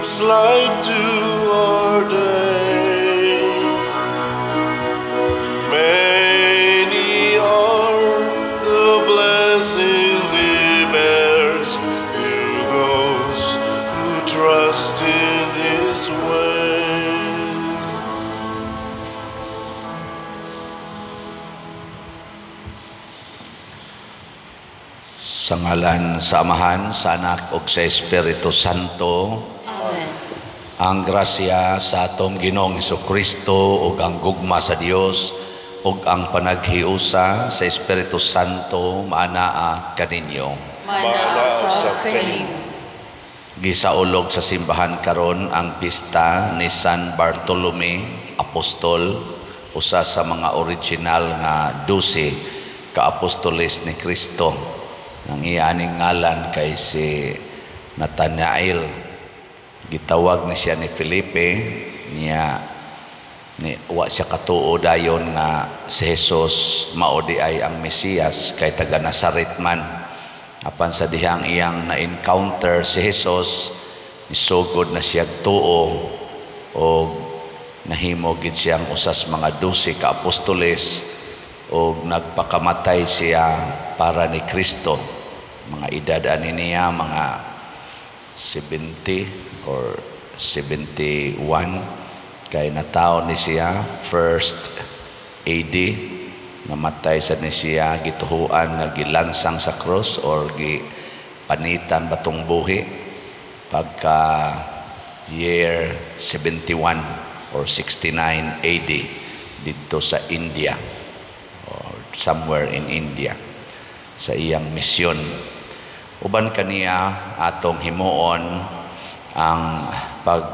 Gives light to our days. Many are the blessings He bears to those who trust in His ways. Sa ngalan sa Amahan, sa Anak ug sa Espiritu Santo. Amen. Ang grasya sa atong Ginoong Kristo ug ang gugma sa Dios ug ang panaghiusa sa Espiritu Santo maanaa kaninyo. Maanaa sa kanimo. Gisaulog sa simbahan karon ang pista ni San Bartolome Apostol, usa sa mga original nga 12 ka apostoles ni Kristo. Ang iya aning ngalan kay si Nathanael. Gitawag ni siya ni Felipe niya ni wa siya katuo dayon nga si Jesus mao di ay ang Mesiyas kay taga Nazaret man. Apan sa dihang iyang na-encounter si Jesus, nisugod na siya tuo og nahimo gid siyang usas mga 12 ka apostoles og nagpakamatay siya para ni Kristo. Mga edad ani niya mga 70 or 71 kay natawo ni siya first AD. Namatay sa ni siya, gituhuan nga gilansang sa cross or gipanitan batong buhi pagka year 71 or 69 AD didto sa India or somewhere in India sa iyang misyon. Uban kaniya atong himuon ang pag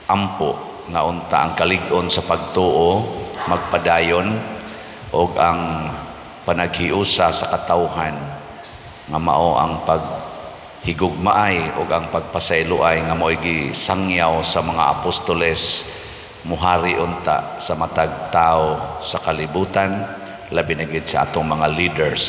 ampo nga unta ang kalig-on sa pagtuo magpadayon og ang panaghiusa sa katawhan nga mao ang paghigugmaay og ang pagpasayloay nga mao'y gisangyaw sa mga apostoles muhari unta sa matag tawo sa kalibutan, labi na gid sa atong mga leaders.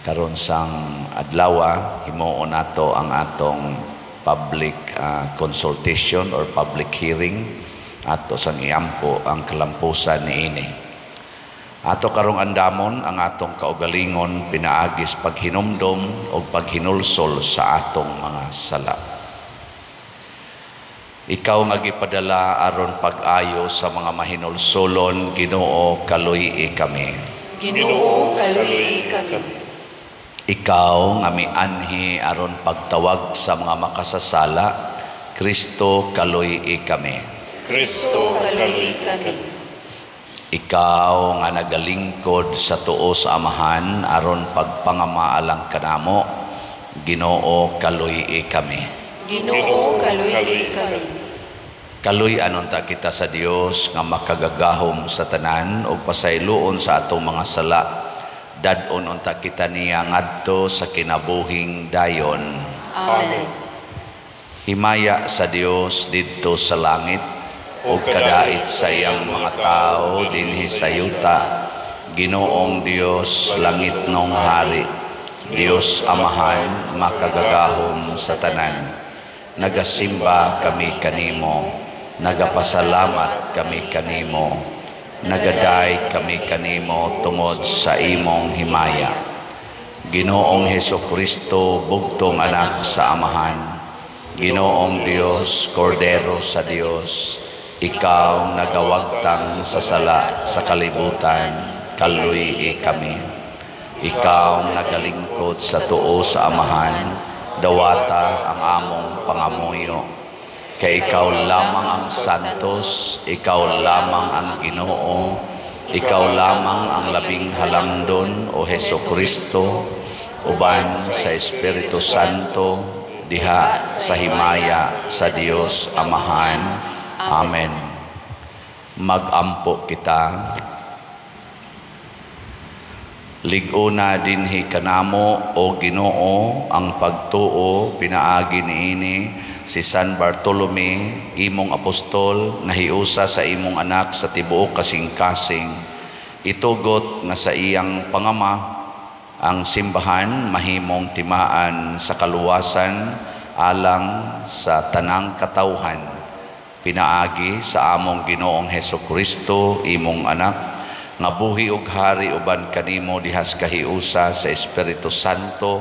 Karon sang adlaw, himuon nato ang atong public consultation or public hearing ato sang iampo ang kalampusan niini. Ato karong andamon ang atong kaugalingon pinaagis paghinumdom o paghinulsol sa atong mga sala. Ikaw nga gipadala aron pag-ayo sa mga mahinulsolon, Ginoo, kaluy-i kami. Ginoo, kaluy-i kami. Ikaw nga mianhi aron pagtawag sa mga makasasala, Kristo, kaluy-i kami. Kristo, kaluy-i kami. Ikaw nga nagalingkod sa tuo sa Amahan aron pagpangamaalang kanamo, Ginoo, kaluy-i kami. Ginoo, kaluy-i kami. Kaluy-an unta kita sa Dios nga makagagahom sa tanan ug pasayloon sa atong mga sala. Dad-on unta kita niya ngadto sa kinabuhing dayon. Amen. Himaya sa Dios didto sa langit ug kadait sa iyang mga tawo dinhi sa yuta. Ginoong Dios, langitnong hari, Dios Amahan, makagagahom sa tanan. Nagasimba kami kanimo, nagapasalamat kami kanimo, nagaday kami kanimo tungod sa imong himaya. Ginoong Heso Kristo, bugtong anak sa Amahan, Ginoong Dios, Kordero sa Dios, ikaw nagawagtang sa sala sa kalibutan, kaluy-i kami. Ikaw nagalingkod sa tuo sa Amahan, dawata ang among pangamuyo. Kay ikaw lamang ang santos, ikaw lamang ang Ginoo, ikaw lamang ang labing halangdon, o Heso Kristo, uban sa Espiritu Santo, diha sa himaya sa Dios Amahan. Amen. Magampo kita. Lig-una dinhi kanamo, o Ginoo, ang pagtuo pinaagi niini si San Bartolome, imong apostol, nahiusa sa imong anak sa tibuok kasing-kasing. Itugot nga sa iyang pangama ang simbahan mahimong timaan sa kaluwasan alang sa tanang katawhan, pinaagi sa among Ginoong Hesus Kristo, imong anak, nga buhi ug hari uban kanimo dihas kahiusa sa Espiritu Santo,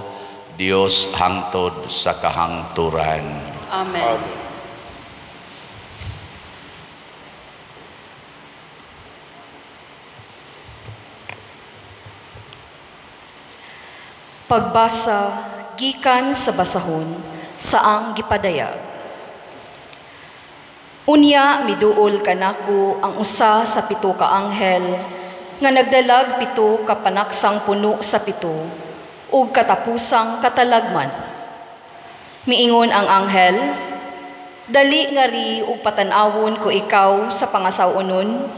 Dios hangtod sa kahangturan. Amen. Amen. Pagbasa gikan sa basahon sa ang gipadayag. Unya miduol kanako ang usa sa 7 ka anghel nga nagdalag 7 ka panaksang puno sa 7 ug katapusang katalagman. Miingon ang anghel, dali ngari ug patan-awon ko ikaw sa pangasaw-onon,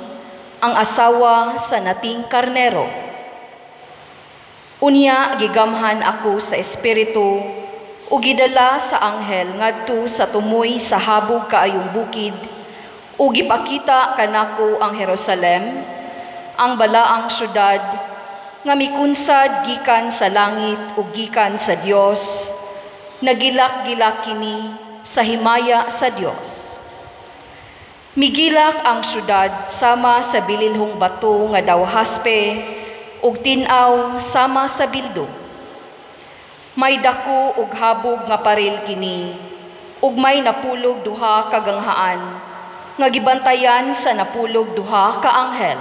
ang asawa sa nating karnero. Unya gigamhan ako sa espiritu ug gidala sa anghel ngadto sa tumoy sa habog kaayong bukid ug gipakita kanako ang Jerusalem, ang balaang syudad nga mikunsad gikan sa langit ug gikan sa Dios, nagilak-gilak kini sa himaya sa Dios. Migilak ang syudad sama sa bililhong bato nga daw haspe ug tin-aw sama sa bildo. May dako ug habog nga paril kini, ug may 92 ka ganghaan nga gibantayan sa 92 ka anghel.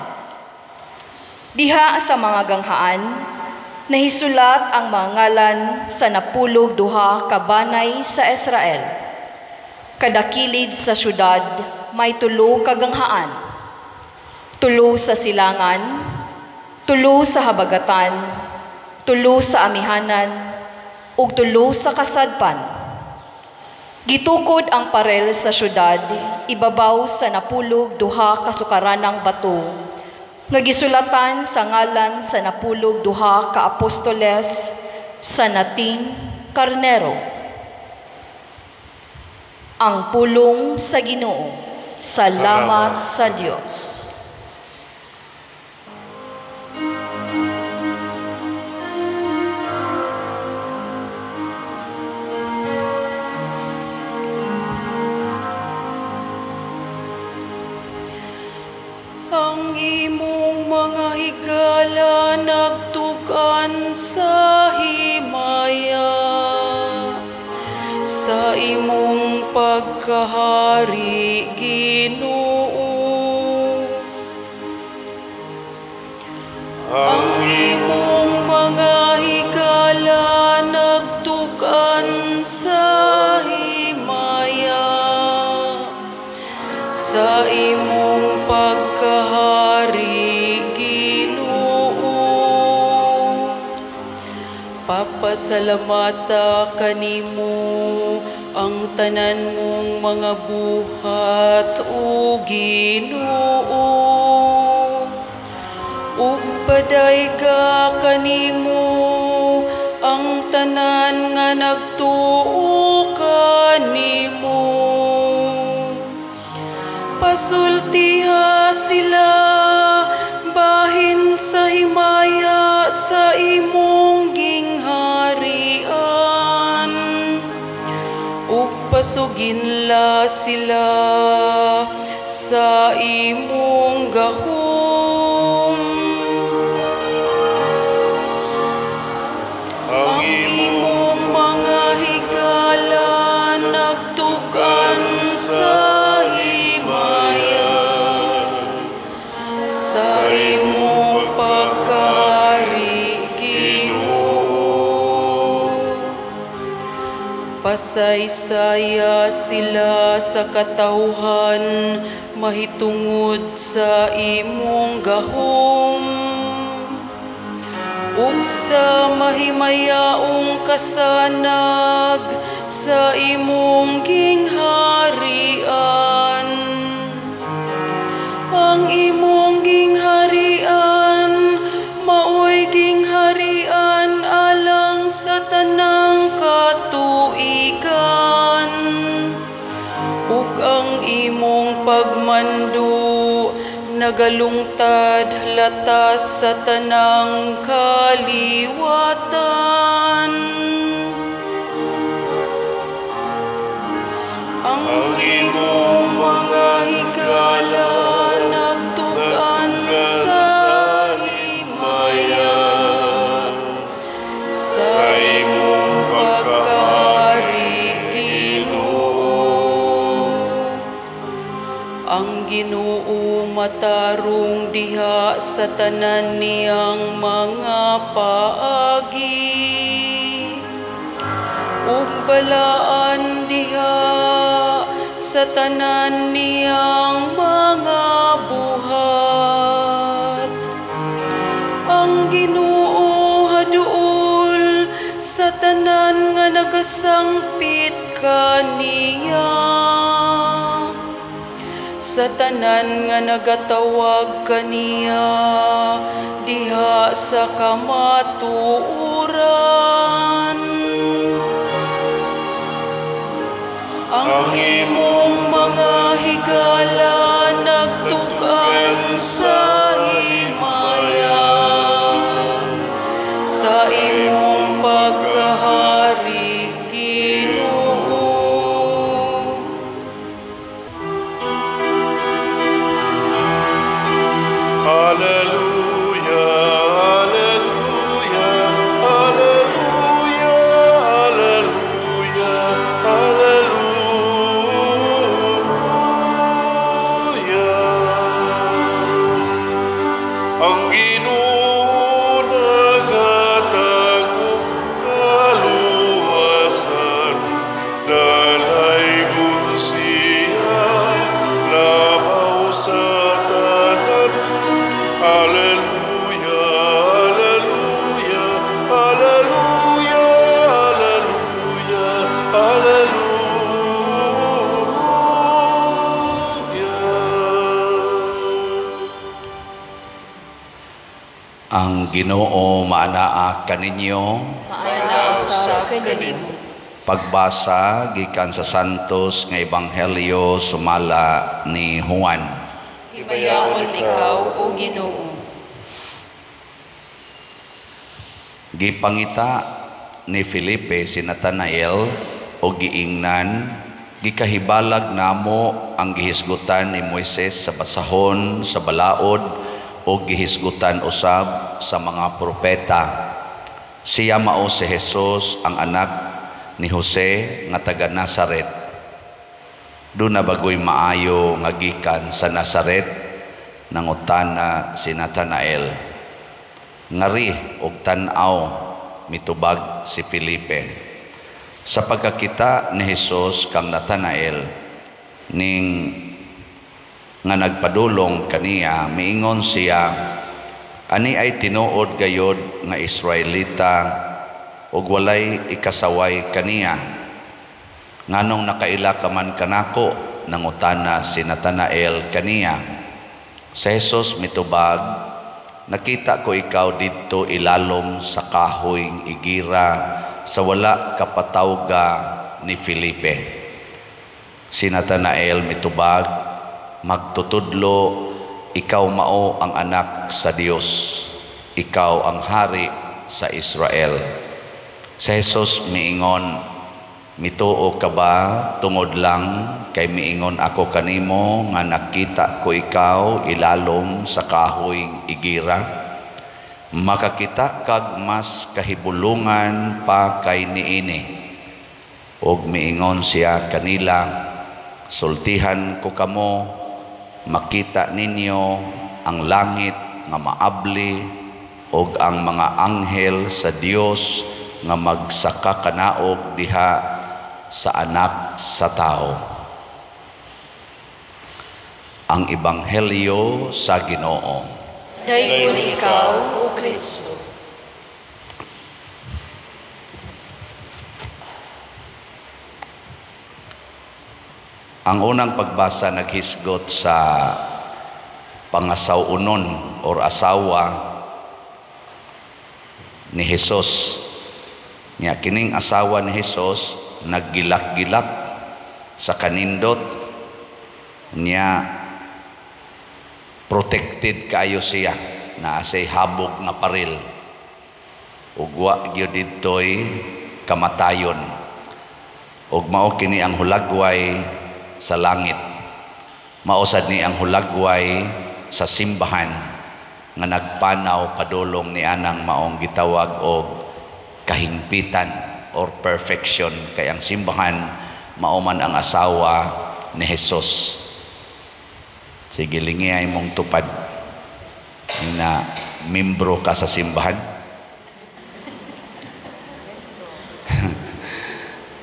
Diha sa mga ganghaan, nahisulat ang mga ngalan sa 92 ka banay sa Israel. Kada kilid sa syudad may 3 ka ganghaan, 3 sa silangan, 3 sa habagatan, 3 sa amihanan, ug 3 sa kasadpan. Gitukod ang parel sa syudad, ibabaw sa 92 kasukaranang bato, nga gisulatan sa ngalan sa 92 ka apostoles sa nating karnero. Ang pulong sa Ginoo. Salamat sa Dios. Ang imong mga higala nagtukan sa himaya, sa imong pagkahari, Ginoo. Ang imong mga higala nagtukan sa himaya, sa imong pagkahari, Ginoo. Papasalamata kanimo ang tanan mong mga buhat, o Ginoo. Ug padayga kanimo ang tanan nga nagtuo kanimo. Pasultiha sila bahin sa himaya sa imong gingharian, ug pasuginla sila sa imong gahom. Ang imong mga higala nagtukan sa himaya, sa imong pagkahari, Ginoo. Pasaysaya sila sa katawhan mahitungod sa imong gahom, ug sa mahimayaong kasanag sa imong gingharian. Ang imong gingharian maoy gingharian alang sa tanang katuigan, ug ang imong pagmando nagalungtad latas sa tanang kaliwatan. matarong diha sa tanan niyang mga paagi, ug balaan diha sa tanan niyang mga buhat. Ang Ginoo haduol sa tanan nga nagasangpit kaniya, sa tanan nga nagatawag kaniya diha sa kamatuoran. Ang imong mga higala nagtug-an sa himaya, sa imong pagkahari, Ginoo. Alleluia, alleluia, alleluia, alleluia, alleluia. Ang Ginoo naghatag og kaluwasan, dalaygon siya labaw sa tanan. Alleluia, alleluia, alleluia, alleluia, alleluia. Ang Ginoo maanaa kaninyo. Maanaa usab kanimo. Pagbasa gikan sa Santos nga Ebanghelyo sumala ni Juan. Himayaon ikaw, o Ginoo. Gipangita ni Felipe si Natanael o giingnan, gikahibalag namo ang gihisgutan ni Moises sa basahon sa balaod o gihisgutan usab sa mga propeta. Siya mao si Jesus, ang anak ni Jose nga taga Nazaret. Doon na bagoy maayo nga gikan sa Nazaret, nangutana si Natanael. Ngari og tan-aw, mitubag si Felipe. Sa pagkakita ni Jesus kang Natanael ning nga nagpadulong kaniya, miingon siya, ani ay tinuod gayod nga Israelita ug walay ikasaway kaniya. Nganong nakaila ka man kanako, nangutana si Natanael kaniya. Sa Jesus mitubag, nakita ko ikaw didto ilalom sa kahoy igira sa wala kapatawga ni Felipe. Si Natanael mitubag, magtutudlo, ikaw mao ang anak sa Dios, ikaw ang hari sa Israel. Sa Jesus miingon, mituo ka ba tungod lang kay miingon ako kanimo nga nakita ko ikaw ilalom sa kahoy igira? Makakita kag mas kahibulungan pa kay niini. Og miingon siya kanila, sultihan ko kamo, makita ninyo ang langit nga maabli og ang mga anghel sa Dios nga magsaka kanaog diha sa anak sa tao. Ang Ebanghelyo sa Ginoo. Daygon ikaw, O Kristo. Ang unang pagbasa naghisgot sa pangasaw-unon or asawa ni Jesus. Nya kining asawa ni Jesus naggilak-gilak sa kanindot niya, protected kaayo siya, naa say habog nga paril ug wa gyud didtoy kamatayon. Ug mao kini ang hulagway sa langit, mao sad ni ang hulagway sa simbahan nga nagpanaw padulong ni anang maong gitawag og kahingpitan or perfection, kay ang simbahan mao man ang asawa ni Jesus. Sige, lingi ay mong tupad na membro ka sa simbahan.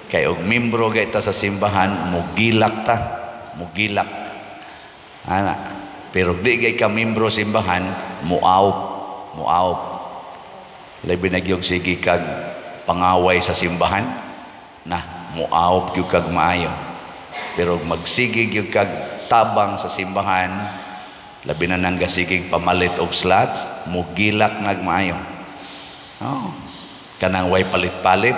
Kay og membro gay ta sa simbahan, mugilak ta, mugilak. Ana, pero di gay ka membro simbahan, muawp, muawp. Labi na gyud sige kag pangaway sa simbahan, na muawp gyud kag maayo. Pero magsige gyud kag tabang sa simbahan, labi na nang gasigig pamalit og slots, mugilak nagmaayo. Oh, kanang way palit-palit,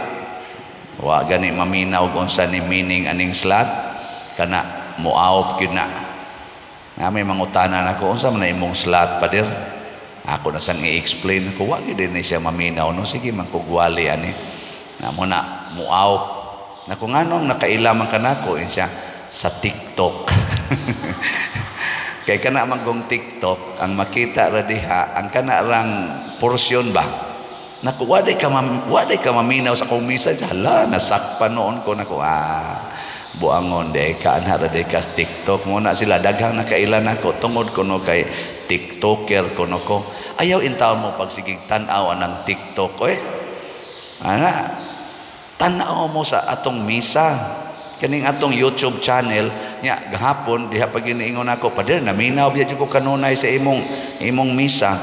wa gani maminaw og unsa ni meaning aning slot, kana muawop gyud na. Na may mangutana nako, unsa man na imong slot, pader? Ako na sang i-explain ako, wa gyud ni siya maminaw, no, sige man kugwali ani. Na mo na muawop. Nako, nganong nakaila man kanako siya sa TikTok. Kay kana man kong TikTok, ang makita ra diha ang kana rang porsyon ba. Naku, waday ka maminaw sa akong misa. Hala, nasakpan noon ko. Naku, buangon, de ka, anha ra de ka sa TikTok. Muna sila, daghang nakailan ako. Tungod ko no kay TikToker ko no ko. Ayaw intaw mo pagsigig tan-aw anang TikTok. Eh, ana, tan-aw mo sa atong misa. Kaning atong YouTube channel, nya, gahapon, diha pag giniingon ako, pader, naminaw biya ko kanunay sa imong misa.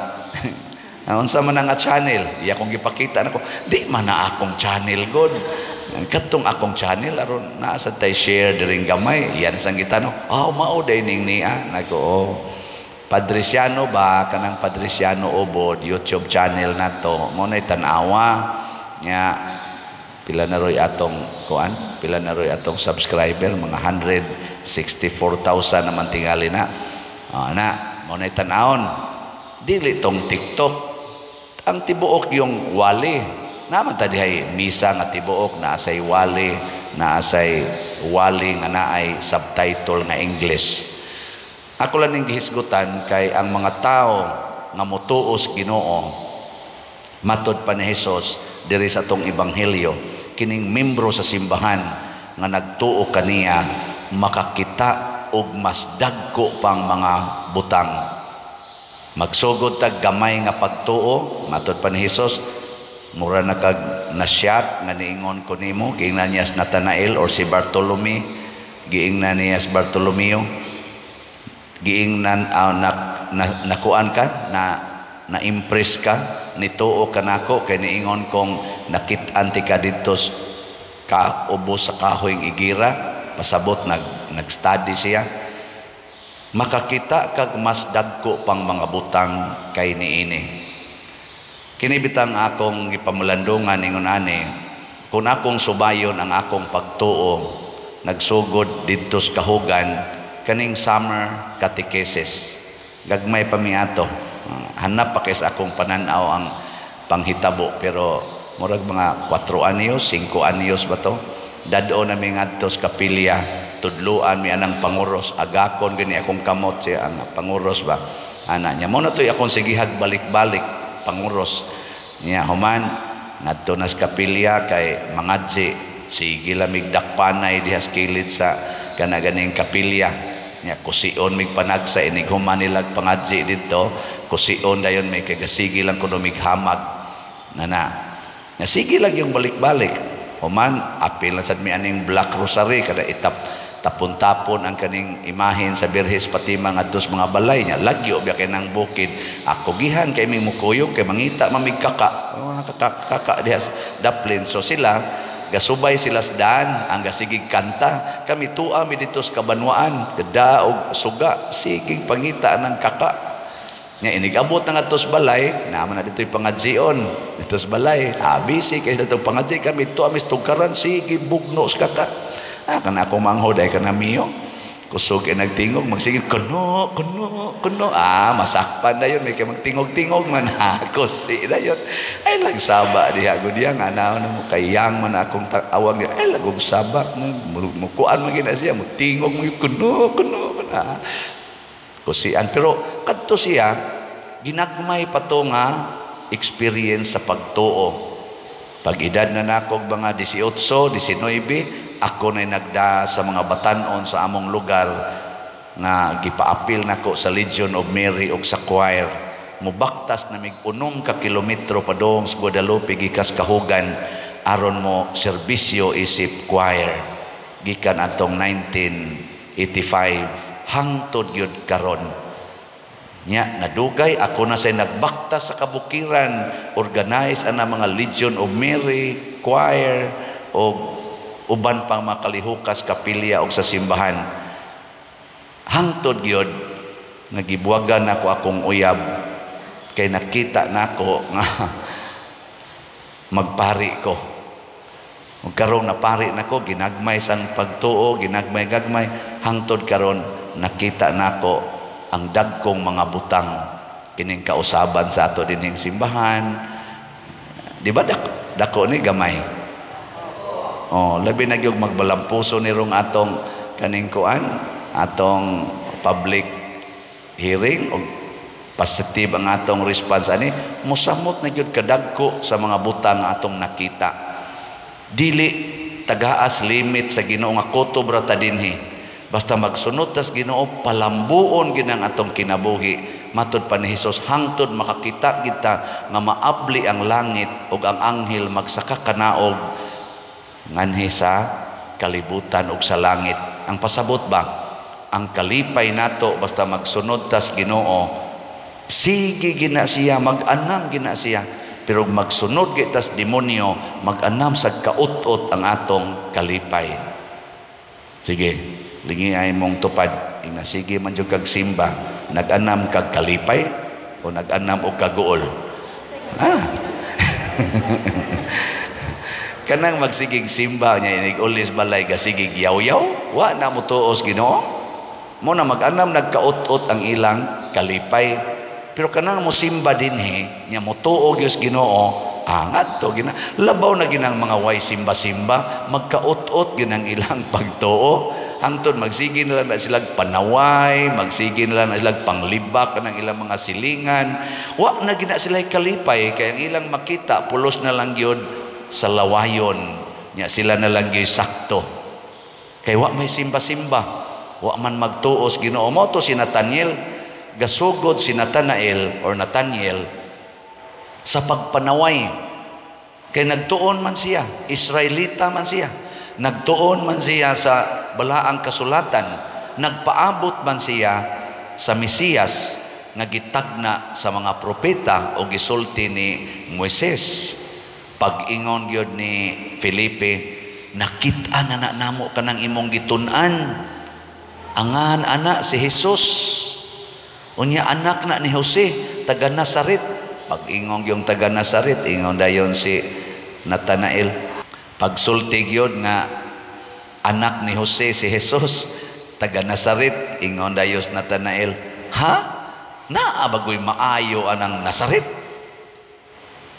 Unsa man nga channel, iya akong gipakita nako, di man na akong channel god. Katong akong channel aron naa sa tay share diring gamay, iyan sang gitano. Oh, mao day ning niya nako. Oh. Padriciano ba kanang Padriciano Ubod YouTube channel nato. Mo nay tan-awa nya pila na roy atong kuan, pila na roy atong subscriber, mga 164,000 naman tingali na. Oh, na mo nay tan-awon. Dili tong TikTok. Ang tibuok yung wali. Naman ta dihay misa nga tibuok, naasay wali, naasay wali nga naay subtitle nga English. Ako lang ning gihisgutan kay ang mga tao nga motuos Ginoo, matod pa ni Hesus diri sa atong ebanghelyo, kining membro sa simbahan nga nagtuo kaniya makakita og mas dagko pang mga butang. Magsugod tag gamay nga pagtuo, matod pa ni Hesus, mura na kag nasyak nga niingon ko nimo, giingnan niya si Nathanael or si Bartolome, giingnan niya si Bartolomeo, giingnan nakuan ka, na impress ka, nituo ka nako kay niingon kong nakit-an ti ka didto ka ubos sa kahoy igira, pasabot nag-study siya. Makakita kag mas dagko pang mga butang kay niini. Kini bitang akong gipamulandungan ingon ani, kung akong subayon ang akong pagtuo, nagsugod didto sa kahugan kaning summer catechesis. Gagmay pa mi ato. Hanap pa kay sa akong panan-aw ang panghitabo, pero murag mga 4 anyos, 5 anyos ba to? Dad-o na mi ngadto sa kapilya, tudluan mi anang panguros, agakon gani akong kamot siya ang panguros ba. Ana niya mo na toy akong sigihag balik-balik panguros niya. Human ngadto na sa kapilya kay mangadji, sige lamig dakpanay diha sa kilid sa kana ganing kapilya niya, kusion mig panagsa inig human nilag pangadji didto, kusion dayon may kay gasige lang kuno mig hamag nana nya, sige lang yung balik-balik. Human apil na sad mi aning Black Rosary kada itap tapon-tapon ang kaning imahen sa Birhes Fatima ngadto sa mga balay niya, lagyo biya kay nang bukid. Ako gihan kay mi mukuyog kay mangita mamig kaka, mga kaka diha daplin. So sila gasubay sila sa daan, ang gasigig kanta, kami tua mi dito sa kabanwaan, gada og suga, sigig pangita ng kaka. Nya inigabot na ngadto sa balay, naman na dito'y pangadjion dito sa balay, busy kay dito pangadji, kami tua mi sa tugkaran, sige bugno sa kaka. Kana akong manghod ay kana miyo. Kusog ay nagtingog, magsige kuno kuno kuno. Masakpan na yun, may kay magtingog-tingog man. Kusi na yun. Ay lagsaba diha gud yang ana mo kay yang man akong awang ay lagong saba mukuan man gina siya, mutingog mo kuno kuno kuno. Kusian, pero kadto siya ginagmay pa to nga experience sa pagtuo. Pag edad na nakog mga 18, 19, ako na nagda sa mga batanon sa among lugar nga gipaapil nako sa Legion of Mary ug sa choir. Mubaktas na mig 6 ka kilometro padung sa Guadalupe gikas Kahugan aron mo serbisyo isip choir gikan atong 1985 hangtod gyud karon. Nya nadugay ako na say nagbaktas sa kabukiran, organize ana mga Legion of Mary choir og uban pang mga kalihukas, kapilya og sa simbahan. Hangtod gyud nga gibuwagan nako akong uyab kay nakita nako nga magpari ko. Ug karong napari nako, ginagmay sang pagtuo, ginagmay gagmay hangtod karon nakita nako ang dagkong mga butang kining kausaban sa ato dinhing simbahan. Di ba dako ni gamay? Oh, labi na gyud magbalampuso ni rong atong kaning kuan, atong public hearing og positive ang atong response ani, mosamot na gyud kadagko sa mga butang atong nakita. Dili tagaas limit sa Ginoo nga kutob ra ta dinhi. Basta magsunod tas Ginoo, palambuon ginang atong kinabuhi. Matud pa ni Hesus, hangtod makakita kita nga maabli ang langit ug ang anghel magsaka kanaog nganhi sa kalibutan ug sa langit. Ang pasabot ba, ang kalipay nato basta magsunod tas Ginoo, sige gina siya, mag-anam gina siya. Pero magsunod gitas demonyo, mag-anam sa kaut-ut ang atong kalipay. Sige, lingi ay mong tupad. Ina sige man jud kag simba, nag-anam kag kalipay o nag-anam og kaguol. Ah. Kanang magsigig simba niya inig ulis balay gasigig yaw-yaw, wa na mo tuos Ginoo. Mo na mag-anam nagkaut-ut ang ilang kalipay. Pero kanang mo simba dinhi nya mo tuo gyud Ginoo, angat to gina. Labaw na ginang mga way simba-simba, magkaut-ut ginang ilang pagtuo. Hangtod magsige na lang na silang panaway, magsige na lang na silang panglibak ng ilang mga silingan. Wa na gina sila kalipay kay ang ilang makita pulos na lang gyud sa lawayon. Nya sila na lang gyud sakto. Kay wa may simba-simba, wa man magtuos Ginoo. Mo to si Nathaniel, gasugod si Nathanael or Nathaniel sa pagpanaway. Kay nagtuon man siya, Israelita man siya. Nagtuon man siya sa balaang kasulatan, nagpaabot man siya sa Mesiyas nga gitagna sa mga propeta o gisulti ni Moises. Pag-ingon gyud ni Felipe, nakit-an na na namo kanang imong gitun-an. Angan ana si Jesus. Unya anak na ni Jose, taga Nazaret. Pag-ingon yung taga Nazaret, ingon dayon si Nathanael. Pagsulti gyud nga anak ni Jose si Jesus, taga Nazaret, ingon dayon si Nathanael, ha? Naa bagoy maayo anang Nazaret?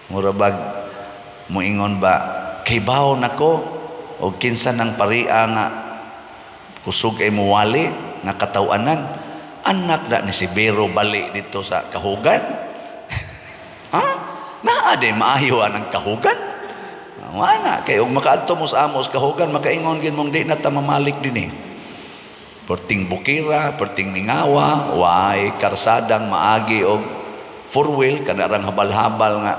Mura bag moingon ba, kay bawo nako og kinsa nang paria nga kusog ay muwali nga kataw-anan, anak na ni si Vero bali dito sa Kahugan? Ha? Naa di maayo anang Kahugan? Wala kay og makaadto mo sa amos Kahugan, makaingon gid mong di na ta mamalik dinhi. Perting bukira, perting mingawa, way karsadang maagi og four wheel kana rang habal-habal nga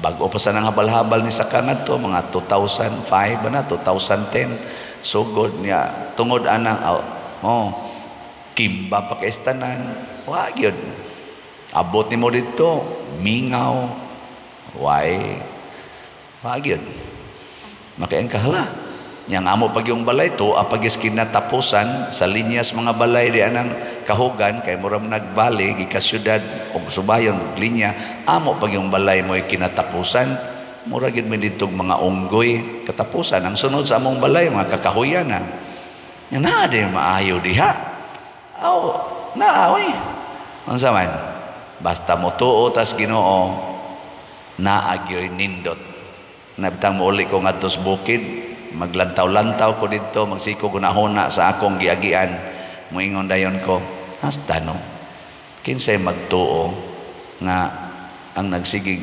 bag-o pa sa nang habal-habal ni sa kangadto mga 2005 ba na 2010 sugod niya tungod anang oh kimba pa kay tanan, wa gyud abot nimo didto mingaw, way wa gyud makaing kahala. Yang amo pag yung balay to apagis kinatapusan sa linyas mga balay di anang Kahugan kay murag nagbali gikas syudad og subayon linya, amo pag yung balay mo'y kinatapusan, mura gyud mi didtog mga unggoy katapusan. Ang sunod sa among balay mga kakahuyan na. Nya naa di maayo diha. Aw, naa oy. Unsa man? Basta motuo tas Ginoo, naa gyoy nindot. Nabitang mouli ko ngadto sa bukid, maglantaw-lantaw ko didto, magsiko gunahuna sa akong giagian. Moingon dayon ko, hasta no, kinsay magtuo nga ang nagsigig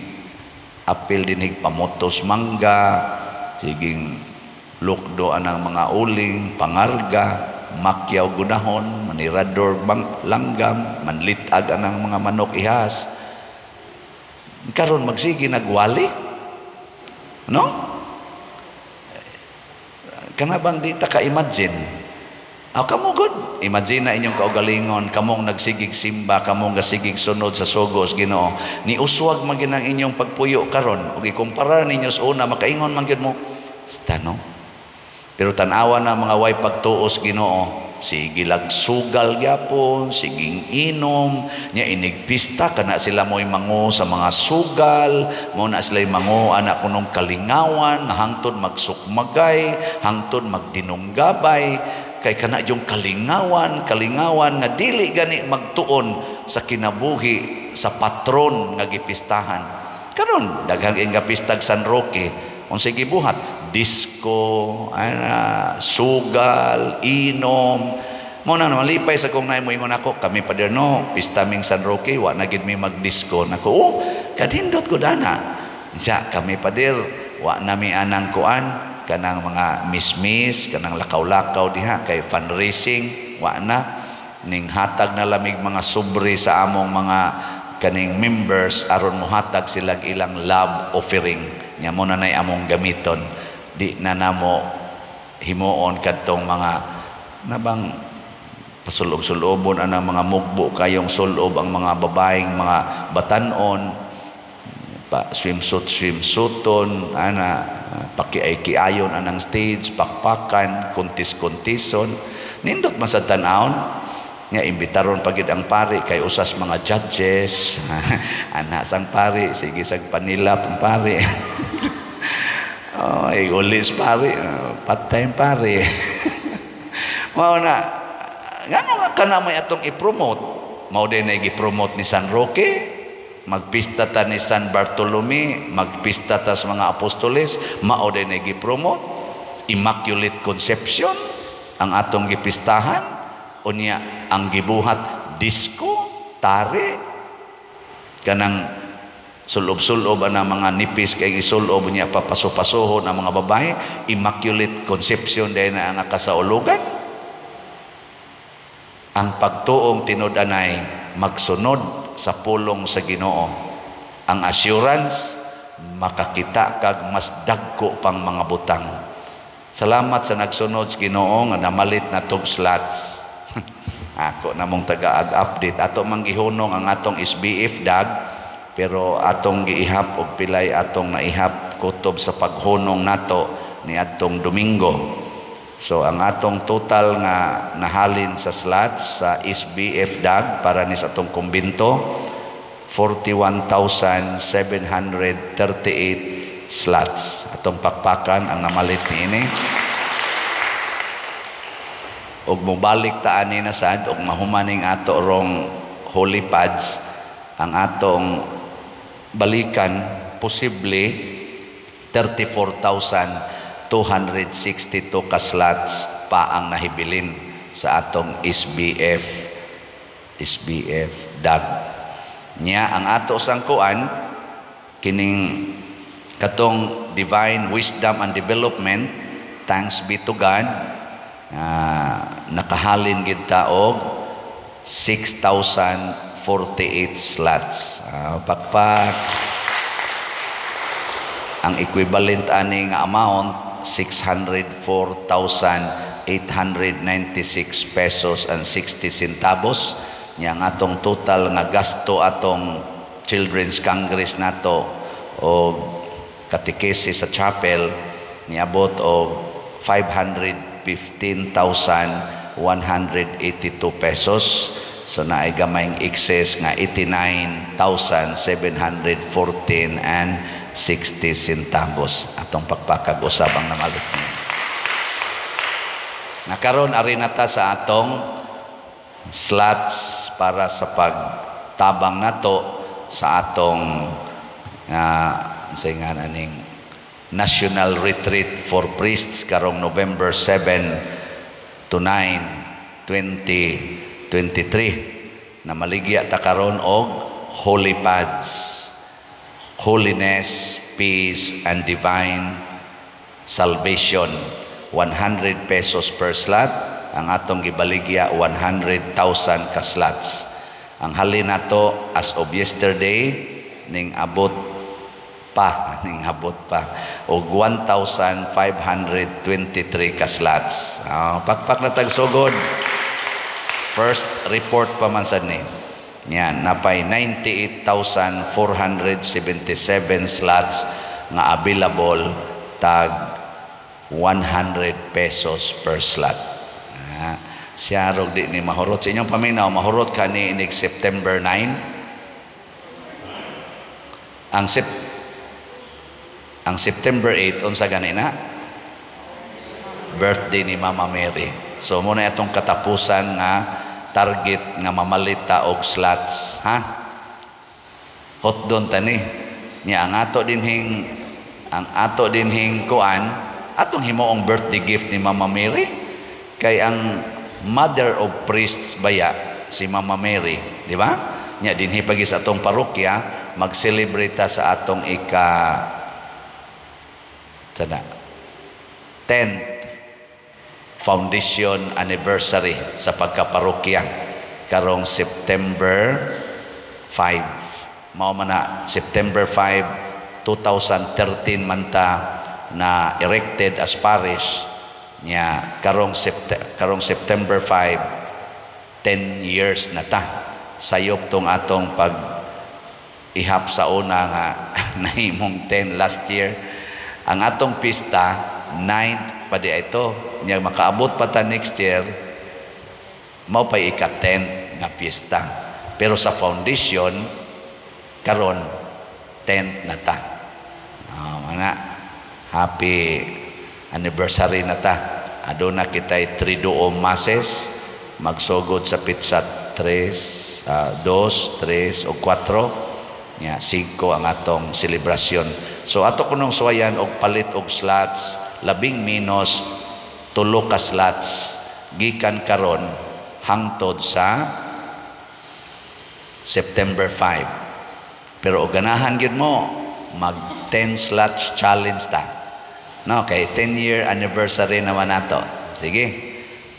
apil dinhig pamotos mangga, siging lukdo anang mga uling, pangarga. makyaw gunahon, manirador bang langgam, manlitag anang mga manok ihas. Karon magsige nagwali. No? Kana bang di ta ka-imagine? Aw, kamo gud, imagine na inyong kaugalingon, kamong nagsigig simba, kamong gasigig sunod sa sugos Ginoo. Ni uswag man gyud ang inyong pagpuyo karon ug ikumpara ninyo sa una, makaingon man gyud mo, "Sta, no?" Pero tan-awa na mga way pagtuos Ginoo, sige lag sugal gyapon, siging inom, nya inigpista kana sila mo'y mango sa mga sugal, mo na sila'y mango anak kunong kalingawan, nga hangtod magsukmagay, hangtod magdinunggabay, kay kana yung kalingawan, kalingawan nga dili gani magtuon sa kinabuhi sa patron nga gipistahan. Karon daghang nga pistag San Roque, unsay gibuhat? Disco, ana, sugal, inom. Mo na malipay sa kong naay moingon ako, "Kami pa no, pista ming San Roque, wa na gid mi magdisco." Nako, oh, kanindot ko dana. Siya, kami pader, wa na mi anang kuan, kanang mga mismis, kanang lakaw-lakaw diha kay fundraising, wa na ning hatag na lamig mga sobre sa among mga kaning members aron mohatag sila ilang love offering. Nya mo na nay among gamiton. Di na namo himuon kadtong mga nabang pasulob-sulobon anang mga mugbo kayong sulob ang mga babaeng mga batanon pa, swimsuit swimsuiton ana, pakiay-kiayon anang stage, pakpakan, kontis-kontison. Nindot man sa tan-awon nga imbitaron pagid ang pari kay usas mga judges ana sang pari, sige sag panilap ang pari. Oh, ulis pari, patay pari. Mao na ngano nga kana may atong i-promote? Mao din ay gi-promote ni San Roque, magpista ta ni San Bartolome, magpista ta sa mga apostoles, mao din ay gi-promote Immaculate Conception ang atong gipistahan, unya ang gibuhat disco, tari, kanang sulob-sulob ang mga nipis kay isulob niya, papaso-pasohon ang mga babae. Immaculate Conception din na ang kasaulugan. Ang pagtuong tinud-anay magsunod sa pulong sa Ginoo. Ang assurance, makakita kag mas dagko pang mga butang. Salamat sa nagsunod sa Ginoo nga namalit na tog slots. Ako namong taga-update. Ato mang gihunong ang atong SBF dag, pero atong giihap og pilay atong naihap kutob sa paghunong nato ni atong Domingo. So ang atong total nga nahalin sa slots sa SBF dag para ni sa atong kumbinto, 41,738 slots. Atong pakpakan ang namalit niini. Og mobalik ta ani na sad og mahumaning ato rong holy pads, ang atong balikan posible 34,262 ka slots pa ang nahibilin sa atong SBF dag. Nya ang ato sangkuan kining katong Divine Wisdom and Development, thanks be to God, nakahalin gid ta og 6,048 slots. Pakpak. Ang equivalent ani nga amount, 604,896 pesos and 60 centavos. Nya ang atong total nga gasto atong Children's Congress nato o katikese sa chapel niabot og 515,182 pesos. So naay gamayng excess nga 89,714 and 60 centavos. Atong pakpakag usab ang namalit niya. Nakaron ari na ta sa atong slots para sa pagtabang nato sa atong sa nga aning National Retreat for Priests karong November 7 to 9, 2023, na maligya ta karon og holy pads, holiness, peace and divine salvation. 100 pesos per slot. Ang atong gibaligya 100,000 ka slots. Ang halin nato as of yesterday ning abot pa, ning abot pa og 1,523 ka slots. Pakpak na tagsugod. First report pa man sad ni. Yan, napay 98,477 slots nga available, tag 100 pesos per slot. Siya rog di ni mahurot. Sa inyong paminaw, mahurot ka ni inig September 9? Ang September 8, unsa gani na? Birthday ni Mama Mary. So muna itong katapusan nga target nga mamalita og slots, ha? Hot doon tani. Nya ang ato dinhing kuan, atong himuong birthday gift ni Mama Mary, kay ang mother of priests baya si Mama Mary, di ba? Nya dinhi pagi sa atong parokya mag-celebrate ta sa atong ika sana 10th foundation anniversary sa pagkaparokya karong September 5. Mao man na September 5, 2013 man ta na erected as parish. Nya karong September 5, 10 years na ta. Sayop tong atong pag ihap sa una nga nahimong 10 last year. Ang atong pista 9th pa di ito. Nya makaabot pa ta next year, mao pay ika 10 nga piyesta. Pero sa foundation karon 10th na ta. Mga happy anniversary na ta. Aduna kitay Triduum Masses magsugod sa petsa 3, 2, 3 o 4. Nya 5 ang atong selebrasyon. So ato kunong suwayan og palit og slots, labing menos 3 ka slots gikan karon hangtod sa September 5. Pero og ganahan gyud mo, mag 10 slots challenge ta. No, kay 10 year anniversary naman nato. Sige.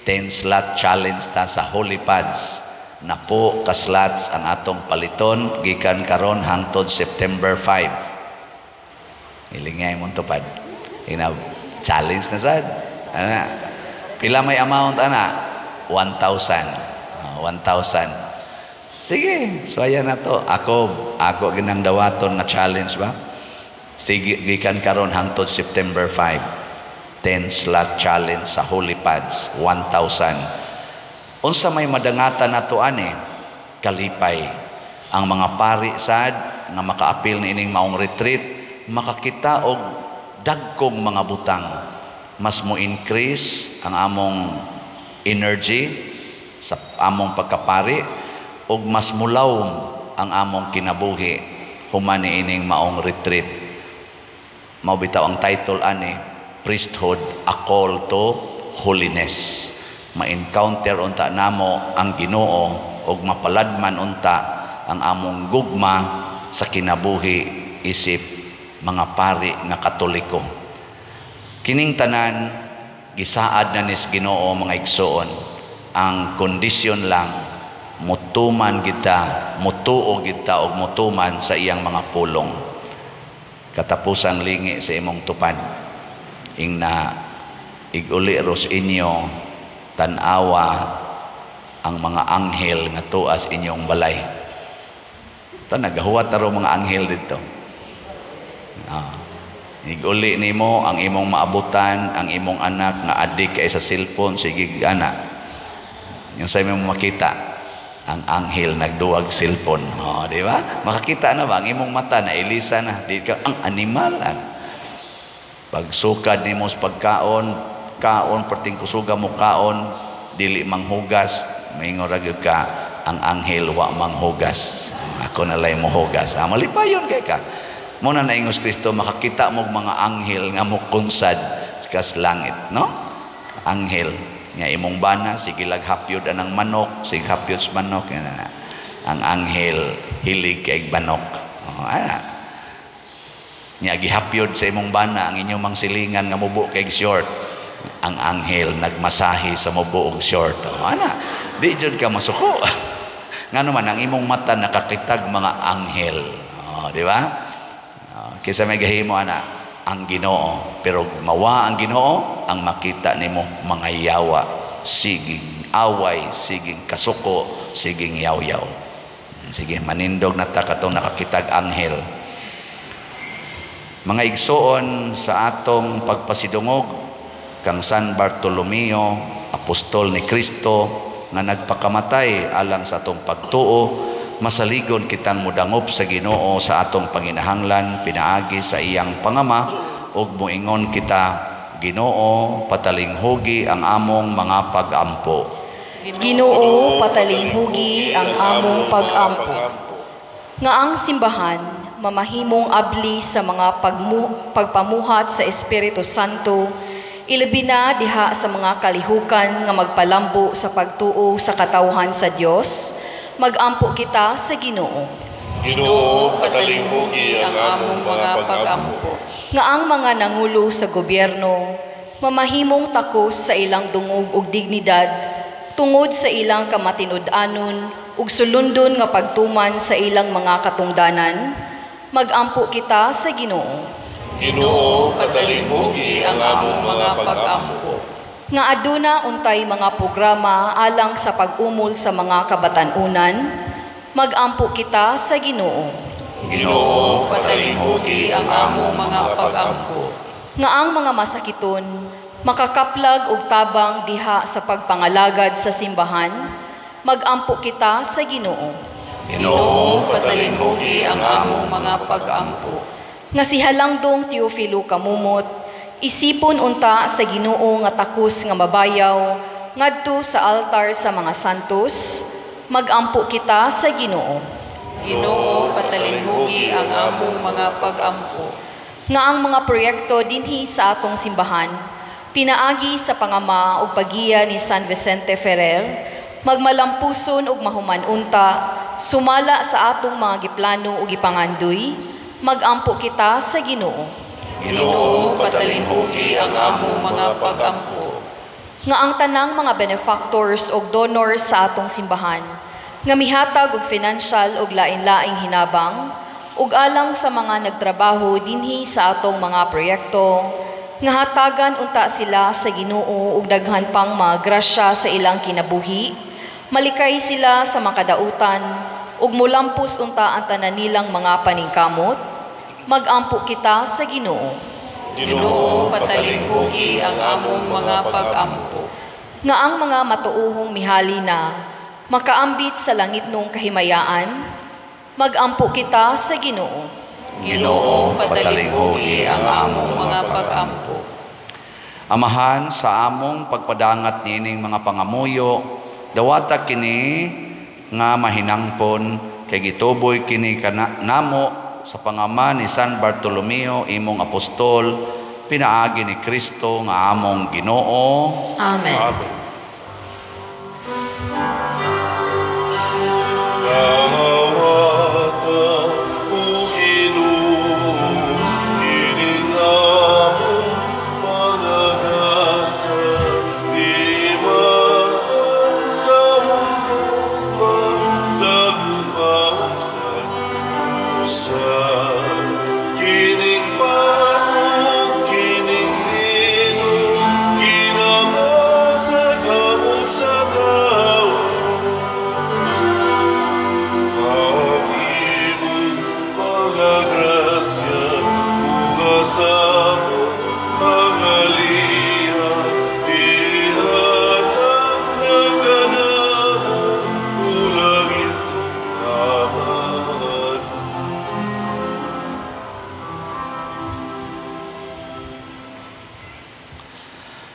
10 slot challenge ta sa Holy Pads. Napo ka slots ang atong paliton gikan karon hangtod September 5. Hilingay mo tupad. Ina challenge na sad. Ana. Pila may amount ana? 1,000. 1,000. Sige, so ayan na to. Ako ginang dawaton nga challenge ba? Sige, gikan karon hangtod September 5. 10 slot challenge sa Holy Pads, 1,000. Unsa may madangatan nato ani? Kalipay. Ang mga pari sad nga makaapil niining maong retreat, makakita og dagkong mga butang. Mas mo increase ang among energy sa among pagkapari ug mas mulawom ang among kinabuhi human niining maong retreat. Mao bitaw ang title ani, Priesthood, a Call to Holiness. Ma-encounter unta namo ang Ginoo ug mapaladman unta ang among gugma sa kinabuhi isip mga pari nga Katoliko. Kining tanan gisaad na nis Ginoo, mga igsoon. Ang kondisyon lang, mutuman kita, mutuo kita og mutuman sa iyang mga pulong. Katapusang lingi sa imong tupad. Ingna iguli ros inyo, tan-awa ang mga anghel nga tuas inyong balay. Ito, nagahuwat aro mga anghel dito. Iguli nimo ang imong maabutan, ang imong anak nga adik kay sa cellphone, sige anak. Yung sa imong makita, ang anghel nagduwag cellphone. Oh, di ba? Makakita na ba ang imong mata na ilisa na, di ka ang animal. Ana. Pagsukad nimo sa pagkaon, kaon perting kusuga mo kaon, dili manghugas, maingon ra gyud ka, ang anghel wa manghugas. Ako na lay mohugas. Malipayon kay ka. Mo na naingos Kristo, makakita mo mga anghel nga mokunsad kas langit, no? Anghel nga imong bana sige laghapyod anang manok, sige hapyod sa manok, ana. Ang anghel hilig kay manok. Oh, ana. Nya gihapyod sa imong bana ang inyong mang silingan nga mubo kay short. Ang anghel nagmasahe sa mubuog short. O, ana, di jud ka masuko. Ngano man ang imong mata nakakitag mga anghel. O, di ba? O, kaysa may gahimo ana ang Ginoo, pero mawa ang Ginoo ang makita nimo mga yawa, siging away, siging kasuko, siging yaw-yaw. Sige, manindog na ta katong nakakitag anghel. Mga igsoon, sa atong pagpasidungog kang San Bartolomeo, apostol ni Kristo nga nagpakamatay alang sa atong pagtuo, masaligon kitang mudangop sa Ginoo sa atong panginahanglan pinaagi sa iyang pangama, ug moingon kita, Ginoo, patalinghugi ang among mga pagampo. Ginoo, patalinghugi ang among pagampo. Nga ang simbahan mamahimong abli sa mga pagpamuhat sa Espiritu Santo, ilabi na diha sa mga kalihukan nga magpalambo sa pagtuo sa katawhan sa Dios, magampo kita sa Ginoo. Ginoo, patalinghugi ang among mga pagampo. Nga ang mga nangulo sa gobyerno mamahimong takos sa ilang dungog ug dignidad tungod sa ilang kamatinud-anon ug sulundon nga pagtuman sa ilang mga katungdanan, magampo kita sa Ginoo. Ginoo, patalinghugi ang among mga pagampo. Nga aduna untay mga programa alang sa pag-umol sa mga kabatan-unan, magampo kita sa Ginoo. Ginoo, patalinghugi ang among mga pagampo. Nga ang mga masakiton makakaplag og tabang diha sa pagpangalagad sa simbahan, magampo kita sa Ginoo. Ginoo, patalinghugi ang among mga pagampo. Nga si Halangdong Teofilo Camomot, isipon unta sa Ginoo nga takos nga mabayaw ngadto sa altar sa mga santos, magampo kita sa Ginoo. Ginoo, patalinghugi ang among mga pagampo. Nga ang mga proyekto dinhi sa atong simbahan, pinaagi sa pangama ug paggiya ni San Vicente Ferrer, magmalampuson ug mahuman unta, sumala sa atong mga giplano ug gipangandoy, magampo kita sa Ginoo. Ginoo, patalinghugi ang among mga pagampo. Nga ang tanang mga benefactors ug donors sa atong simbahan, nga mihatag og financial ug lain-laing hinabang, ug alang sa mga nagtrabaho dinhi sa atong mga proyekto, nga hatagan unta sila sa Ginoo ug daghan pang mga grasya sa ilang kinabuhi, malikay sila sa makadautan, ug mulampos unta ang tanan nilang mga paningkamot, magampo kita sa Ginoo. Ginoo, patalinghugi ang among mga pagampo. Nga ang mga matuohong mihali na makaambit sa langitnong kahimayaan, magampo kita sa Ginoo. Ginoo, patalinghugi ang among mga pagampo. Amahan, sa among pagpadangat niining mga pangamuyo, dawata kini nga mahinangpon kay gituboy kini namo sa pangama ni San Bartolomeo, imong apostol, pinaagi ni Kristo nga among Ginoo. Amen. Amen. Nangawata o Ginoo, kining among mga gasa, timaan sa among gugma, sa gugma ug sa tusa. Kining panug, kining lino, ginama sa kamot sa tao. Ang imong mga grasya, sa among pagaliya, ihatag na kanamo, ulangin Amahan.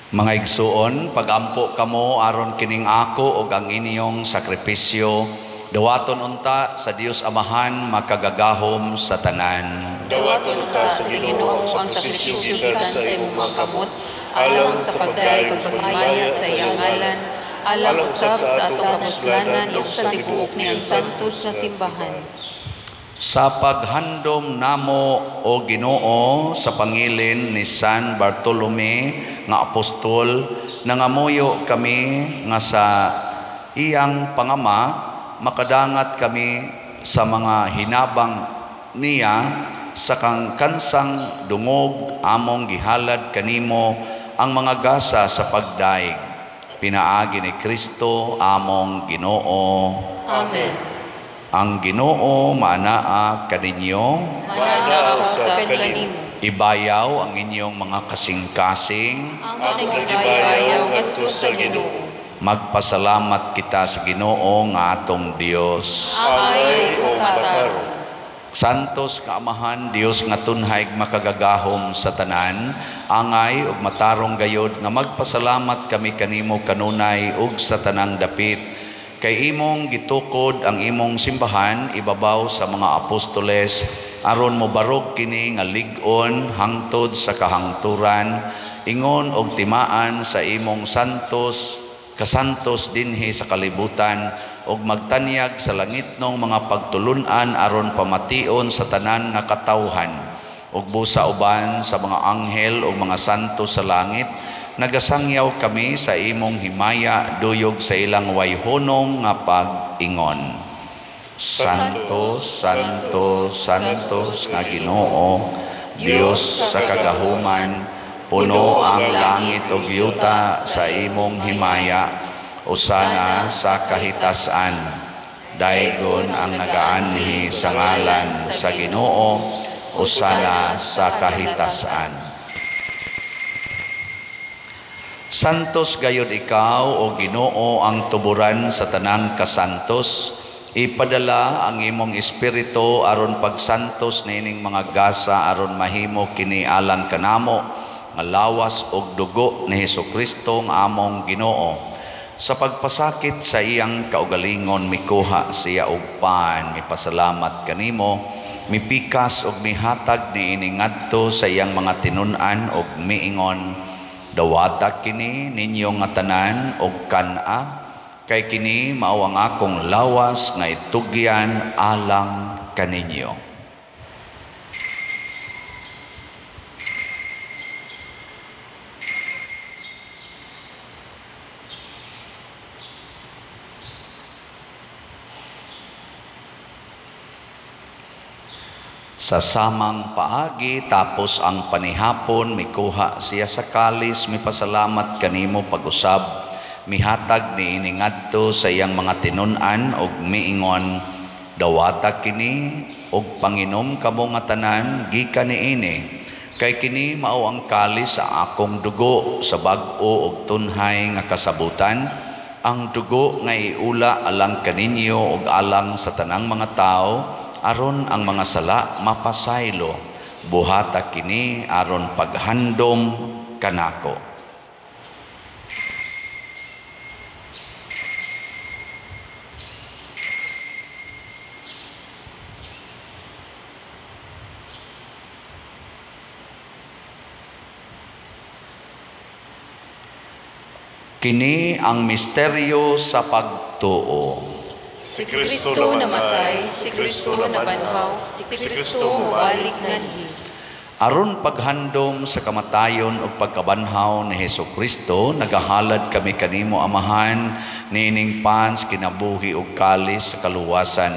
Mga igsuon, pagampo kamo aron kining ako og ang inyong sakripisyo, dawaton unta sa Dios Amahan makagagahom sa tanan. Dawaton unta sa Ginoo ang sakripisyo gikan sa imong mga kamot, alang sa pagdayeg ug paghimaya sa iyang ngalan, alang usab sa atong kapuslanan ug sa tibuok niyang santos na simbahan. Sa paghandom namo o Ginoo sa pangilin ni San Bartolome nga apostol, nangamuyo kami nga sa iyang pangama makadangat kami sa mga hinabang niya sa kang kansang dungog among gihalad kanimo ang mga gasa sa pagdaig. Pinaagi ni Kristo among Ginoo. Amen. Ang Ginoo maanaa kaninyo, Maanaa sa kanimo. Ibayaw ang inyong mga kasing-kasing. Ang nagibayaw ngadto sa Ginoo. Magpasalamat kita sa Ginoo nga atong Dios. Angay ug matarong. Santos nga Amahan, Dios nga tunhay makagagahom sa tanan, angay ug matarong gayod nga magpasalamat kami kanimo kanunay ug sa tanang dapit. Kay imong gitukod ang imong simbahan ibabaw sa mga apostoles aron mobarog kini nga lig-on hangtod sa kahangturan, ingon og timaan sa imong santos kasantos dinhi sa kalibutan ug magtanyag sa langitnong mga pagtulun-an aron pamation sa tanan nga katawhan. Ug busa uban sa mga anghel ug mga santo sa langit, nagasangyaw kami sa imong himaya duyog sa ilang wayhunong nga pag-ingon. Santo, Santo, Santos nga Ginoo, Dios sa kagahuman, puno ang langit ug yuta sa imong himaya. Usana sa kahitasan. Daygon ang nagaanhi sa ngalan sa Ginoo, usana sa kahitasan. Santos gayud ikaw o Ginoo ang tuburan sa tanang kasantos. Ipadala ang imong espiritu aron pagsantos niining mga gasa aron mahimo kini alang kanamo nga lawas og dugo ni Hesukristo nga among Ginoo. Sa pagpasakit sa iyang kaugalingon mikuha siya og pan, mipasalamat kanimo, mipikas og mihatag niini ngadto sa iyang mga tinun-an og miingon, dawata kini ninyo nga tanan og kan-a, kay kini mao ang akong lawas nga itugyan alang kaninyo. Sa samang paagi, tapos ang panihapon, mikuha siya sa kalis, mipasalamat kanimo pag-usab, mihatag niini ngadto sa iyang mga tinun-an og miingon, dawata kini og panginom kamo nga tanan gikan niini, kay kini mao ang kalis sa akong dugo sa bag-o og tunhay nga kasabutan, ang dugo nga iula alang kaninyo og alang sa tanang mga tawo, aron ang mga sala mapasaylo. Buhata kini aron paghandom kanako. Kini ang misteryo sa pagtuo. Si Kristo namatay, si Kristo nabanhaw, si Kristo mobalik nganhi. Aron paghandom sa kamatayon ug pagkabanhaw ni Hesukristo, nagahalad kami kanimo Amahan niining pans kinabuhi ug kalis sa kaluwasan.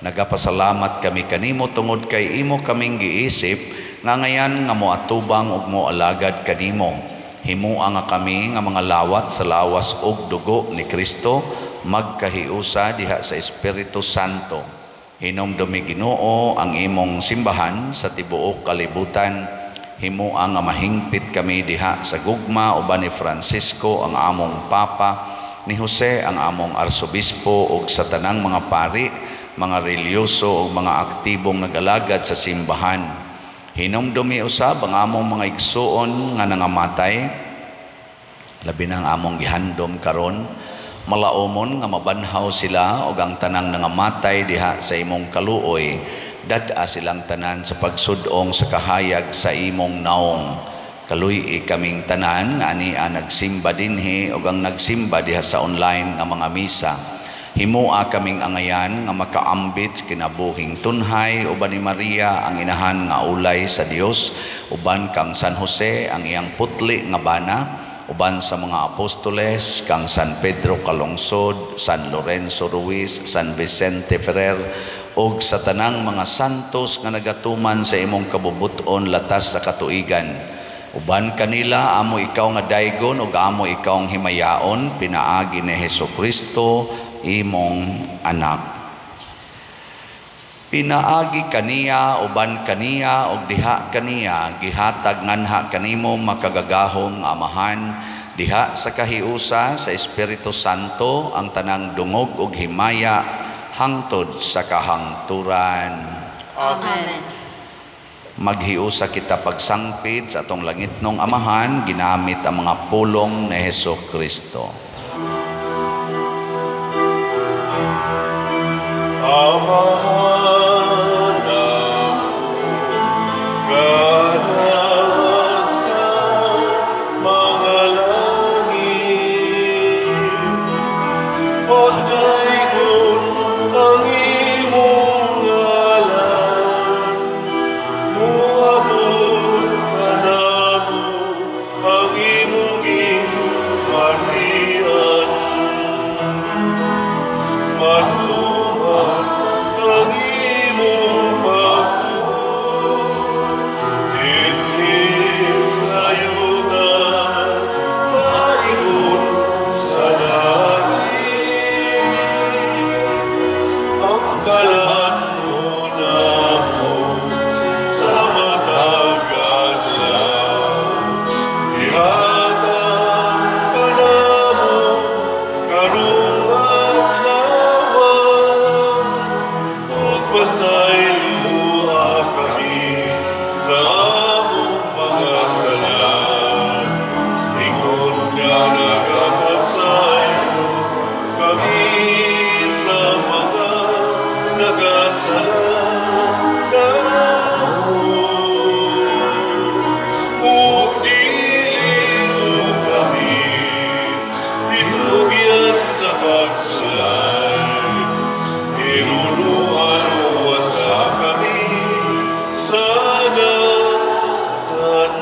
Nagapasalamat kami kanimo tungod kay imo kaming giisip nga ngayan nga moatubang ug moalagad kanimo. Himua nga kami nga mga lawat sa lawas ug dugo ni Kristo, magkahiusa diha sa Espiritu Santo. Hinumdumi Ginoo ang imong simbahan sa tibuok kalibutan. Himua nga mahingpit kami diha sa gugma uban ni Francisco ang among Papa, ni Jose ang among Arsobispo ug sa tanang mga pari, mga reliyoso ug mga aktibong nagalagad sa simbahan. Hinumdumi usab ang among mga igsuon nga nangamatay, labi na ang among gihandom karon, malaumon nga mabanhaw sila og ang tanang nangamatay diha sa imong kaluoy, dad-a silang tanan sa pagsud-ong sa kahayag sa imong naong. Kaluy-i kaming tanan nga ania nagsimba dinhi og ang nagsimba diha sa online nga mga misa. Himua kaming angayan nga makaambit kinabuhing tunhay uban ni Maria ang inahan nga ulay sa Dios, uban kang San Jose ang iyang putli nga bana, uban sa mga apostoles kang San Pedro Calungsod, San Lorenzo Ruiz, San Vicente Ferrer ug sa tanang mga santos nga nagatuman sa imong kabubuton latas sa katuigan. Uban kanila amo ikaw nga daygon ug amo ikaw ang himayaon pinaagi ni Hesukristo imong anak. Pinaagi kaniya, uban kaniya ug diha kaniya gihatag nganha kanimo makagagahom nga Amahan diha sa kahiusa sa Espiritu Santo ang tanang dungog ug himaya hangtod sa kahangturan. Amen. Maghiusa kita pagsangpit sa atong langitnong Amahan ginamit ang mga pulong ni Hesukristo. Amahan nga nasa mga langit, pagdaygon ang imong ngalan, moabot kanamo ang imong gingharian. Matuman ang imong pagbuot dinhi sa yuta, maingon sa langit. Ang kalan-on namo sa matag adlaw, ihatag kanamo karong adlaw, ug pasayloa kami sa among mga sala, ingon nga nagapasaylo kami sa mga nagasala namo. Ug dili mo kami itugyan sa pagsulay, hinunuan sa kami sa dautan.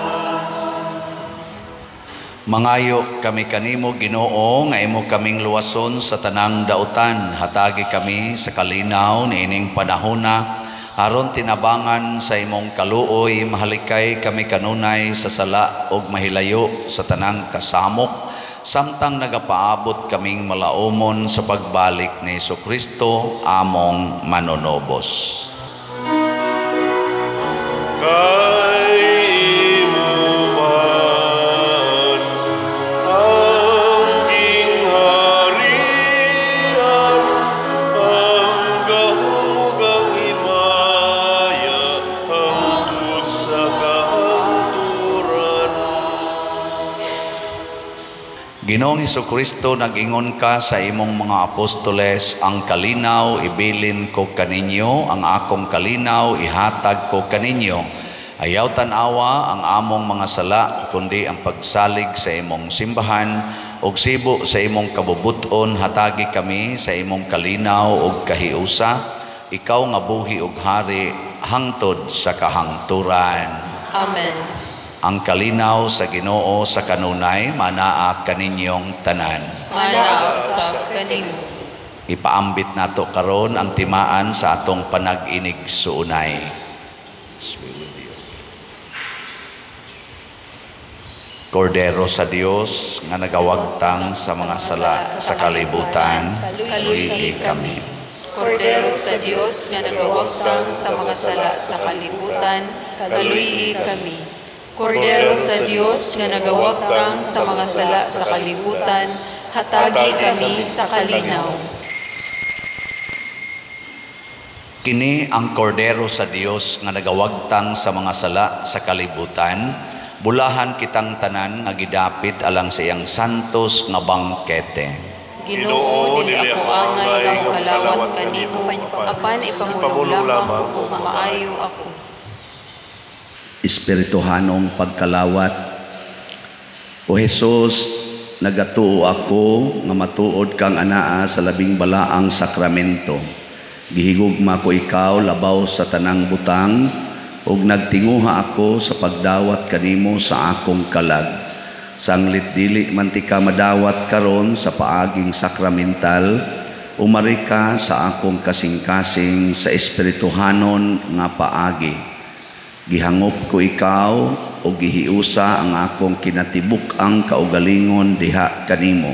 Mangayo kami kanimo Ginoo nga imo kaming luwason sa tanang dautan. Hatagi kami sa kalinaw niining panahona aron tinabangan sa imong kaluoy, mahalikay kami kanunay sa sala ug mahilayo sa tanang kasamok, samtang nagapaabot kaming malaumon sa pagbalik ni Hesukristo among manunobos. Kay imo man ang gingharian, ang gahom ug ang himaya, hangtod sa kahangturan. Ginoong Hesukristo, nag-ingon ka sa imong mga apostoles, ang kalinaw ibilin ko kaninyo, ang akong kalinaw ihatag ko kaninyo. Ayaw tan-awa ang among mga sala, kundi ang pagsalig sa imong simbahan, ug sibo sa imong kabubuton, hatagi kami sa imong kalinaw ug kahiusa, ikaw nga buhi ug hari hangtod sa kahangturan. Amen. Ang kalinaw sa Ginoo sa kanunay manaa kaninyong tanan. Manaa usab kanimo. Ipaambit nato karon ang timaan sa atong panag-inig suunay. Kordero sa Dios nga nagawagtang sa mga sala sa kalibutan, kaluy kami. Kordero sa Dios nga nagawagtang sa mga sala sa kalibutan, kaluy kami. Kordero sa Dios nga nagawagtang sa mga sala sa kalibutan, hatagi kami sa kalinaw. Kini ang kordero sa Dios nga nagawagtang sa mga sala sa kalibutan, bulahan kitang tanan nga gidapit alang sa iyang santos nga bangkete. Ginoo, dili ako angay nga mokalawat kanimo, apan ipamulong lamang ug maayo ako. Espirituhanong pagkalawat. O Jesus, nagatuo ako nga matuod kang anaa sa labing balaang sakramento. Gihigugma ko ikaw labaw sa tanang butang ug nagtinguha ako sa pagdawat kanimo sa akong kalag. Sanglit dili man tika madawat karon sa paaging sakramental, umari ka sa akong kasing-kasing sa espirituhanon nga paagi. Gihangop ko ikaw o gihiusa ang akong kinatibuk-ang kaugalingon diha kanimo.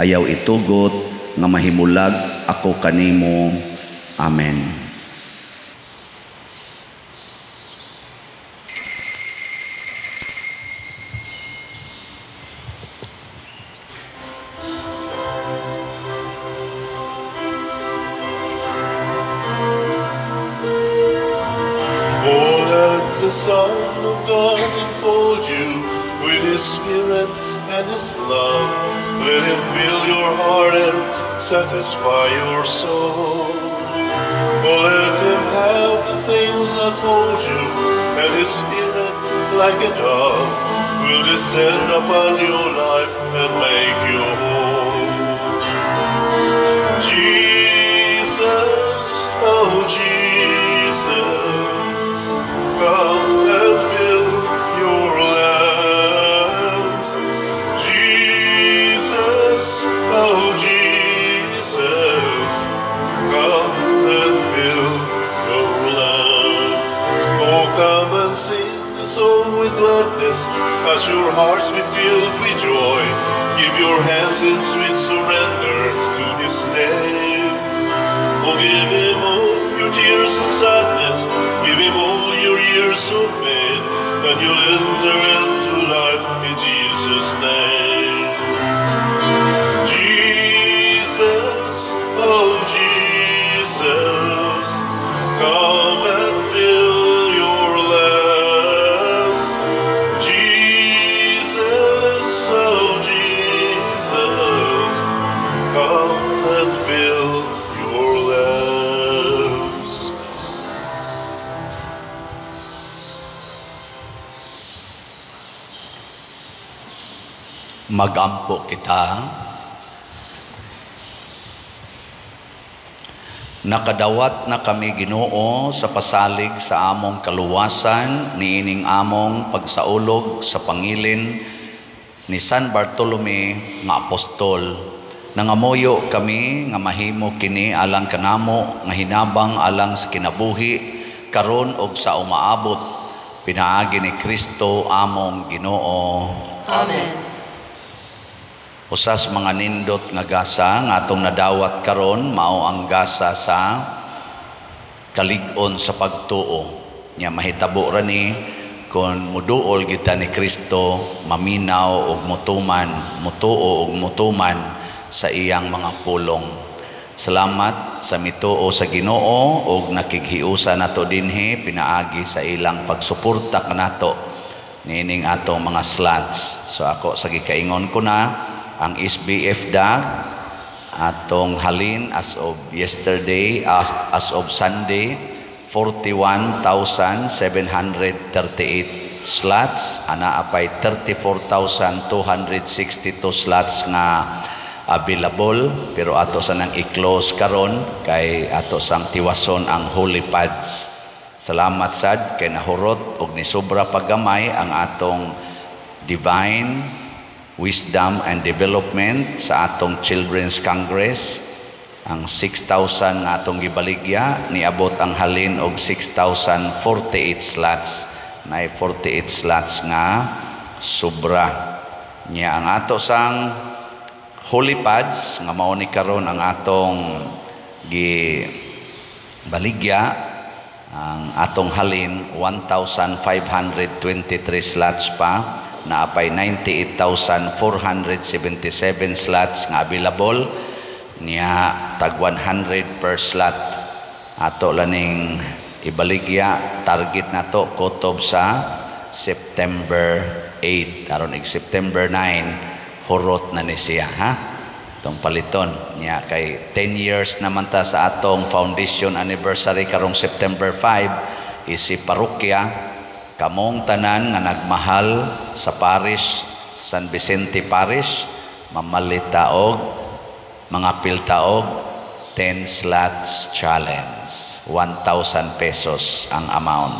Ayaw itugot nga mahimulag ako kanimo. Amen. Oh, let the Son of God enfold you with His Spirit and His love. Let Him fill your heart and satisfy your soul. Oh, let Him have the things that hold you, and His Spirit, like a dove, will descend upon your life and make you whole. Jesus, oh Jesus, come and fill your lamps. Jesus, oh Jesus, come and fill your lamps. Oh, come and sing the song with gladness, as your hearts be filled with joy. Give your hands in sweet surrender to His name. Oh, give Him all your tears and sadness, give Him all your years of pain, and you'll enter into life in Jesus' name. Jesus, oh Jesus, come and fill your lamps. Jesus, oh Jesus, come and fill your lamps. Magampo kita. Nakadawat na kami, Ginoo, sa pasalig sa among kaluwasan niining among pagsaulog sa pangilin ni San Bartolome nga apostol. Nangamuyo kami nga mahimo kini alang kanamo nga hinabang alang sa kinabuhi karon og sa umaabot, pinaagi ni Kristo among Ginoo. Amen. Usas mga nindot nga gasa nga atong nadawat karon mao ang gasa sa kalig-on sa pagtuo. Nya mahitabo ra ni kon muduol kita ni Kristo, maminaw og mutuman, mutuo og mutuman sa iyang mga pulong. Salamat sa mituo sa Ginoo og nakighiusa nato dinhi pinaagi sa ilang pagsuporta kanato niining atong mga slots. So ako sa gikaingon ko na ang SBF DAG atong halin as of yesterday, as of Sunday, 41,738 slots. Ana apay 34,262 slots nga available, pero ato sa nang i-close karon kay ato sang tiwason ang holy pads. Salamat sad kay nahurot og nisobra paggamay ang atong divine wisdom and development sa atong Children's Congress. Ang 6,000 nga atong gibaligya niabot ang halin og 6,048 slots. Nay 48 slots nga sobra. Nya ang ato sang holy pads nga mao ni karon ang atong gibaligya, ang atong halin 1,523 slots pa, naapay 98,477 slots nga available, niya tag 100 per slot. Ato laning ibaligya, target nato kutob sa September 8, aron ig September 9 hurot na ni siya, ha? Itong paliton niya kay 10 years naman ta sa atong foundation anniversary karong September 5 isi parokya. Kamong tanan nga nagmahal sa parish San Vicente Parish, mamalita og mga pilta og 10 slots challenge. 1,000 pesos ang amount.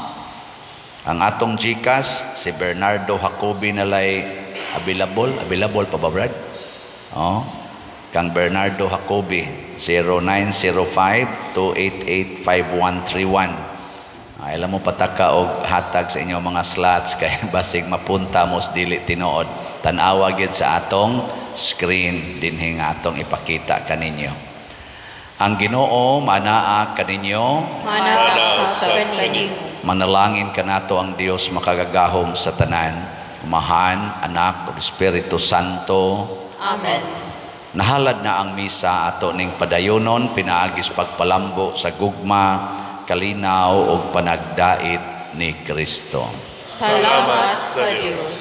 Ang atong GCash, si Bernardo Jacobi nalay available. Available pa ba, Brad? Oh. Kang Bernardo Jacobi, 0905-288-5131. Ay, alam mo pataka og hatag sa inyong mga slots kay basig mapunta mo sa dili tinuod. Tan-awa gid sa atong screen dinhi nga atong ipakita kaninyo. Ang Ginoo manaa kaninyo. Manaa sa kanimo. Manalangin kanato ang Dios makagagahom sa tanan, Amahan, Anak ug Espiritu Santo. Amen. Nahalad na ang misa, ato ning padayonon pinaagis pagpalambo sa gugma, kalinaw ug panagdait ni Kristo. Salamat sa Dios.